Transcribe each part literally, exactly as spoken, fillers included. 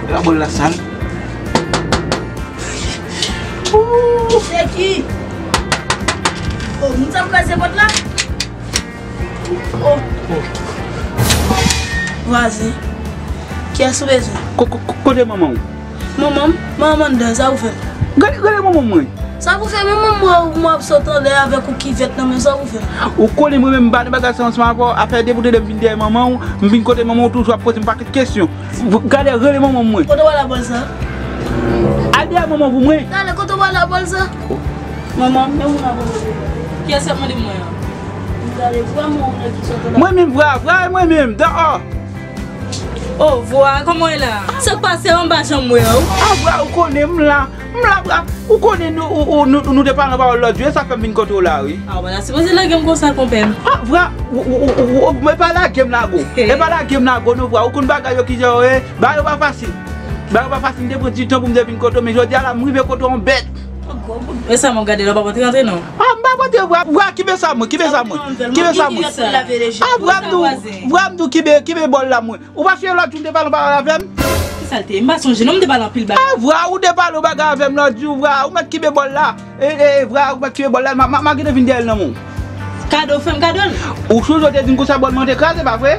Gade bòl la sal. Ooh, se ki? Oh, moun sa ap kraze pòt la? Oh. Vwazen. Kiyès ou bezwen? Ko-, ko-, ko-, kote manman w? Manman m? Manman m anndan, sa ou fè? Gade, gade manman mwen. Sa pou fè manman m, mwen, mwen ap sot anlè avèk ou kivèt nan men, sa pou fè? Ou konnen mwen menm m pa nan bagay sa ansanm avè w, afè depi w tande m vin dèyè manman w, m vin kote manman w toujou ap poze m pakèt kesyon. Gade, rele manman mwen. Kote w al ak bòl sa? Al dèyè manman pou mwen. Gade, kote w al ak bòl sa? Manman, men moun ap mande. Kiyès ap mande mwen an? Gade, vwa mwen nèg ki sot anlè. Mwen menm, vwa, vwa, mwen menm, dèyè. Oh, vwa, kòman w ye la? Sa k pase, m pa janm wè w. Ah, vwa, ou konnen m la. M la, vwa. Ou konnen nou, ou, ou, nou, nou te pale anpawòl lòt jou, e sa fè m vin kote w la, wi. Ah, w pa ta sipoze lage m konsa, konpè m. Ah, vwa, ou, ou, ou, ou, ou, men pa lage m lago. E pa lage m lago, non, vwa. Ou konn bagay yo kijan yo ye, bagay yo pa fasil. Bagay yo pa fasil, m te pran ti tan pou m te vin kote w, men jodi a la, m rive kote w, yon bèt. E sa, m ap gade la, w pa pote rantre, non? Ah, m pa pote, vwa, vwa, kibe sa mwen, kibe sa mwen, kibe sa mwen. Ah, vwa, m di w, vwa, m di w, kibe, kibe bòl la mwen. Ou pa sonje lòt jou m te pale yon pawòl avè m? Ki sa l te ye? M pa sonje non, m te pale anpil bagay. Ah, vwa, ou te pale yon bagay avè m lòt jou, vwa, ou mèt kibe bòl la. E, e, e, vwa, ou mèt kibe bòl la, m a, m a, m a gentan vin dèyè l nan men w. Kado, fè m kado l. Ou sonje w te di m konsa bòl mwen te kraze, pa vre?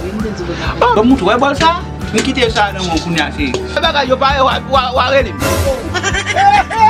Wi, m te di w konsa. Oh, ban m montre w, wè bòl sa? Men kite sa nan men w kounye a, cheri. Bagay yo pare, w a, w a, w a rele m.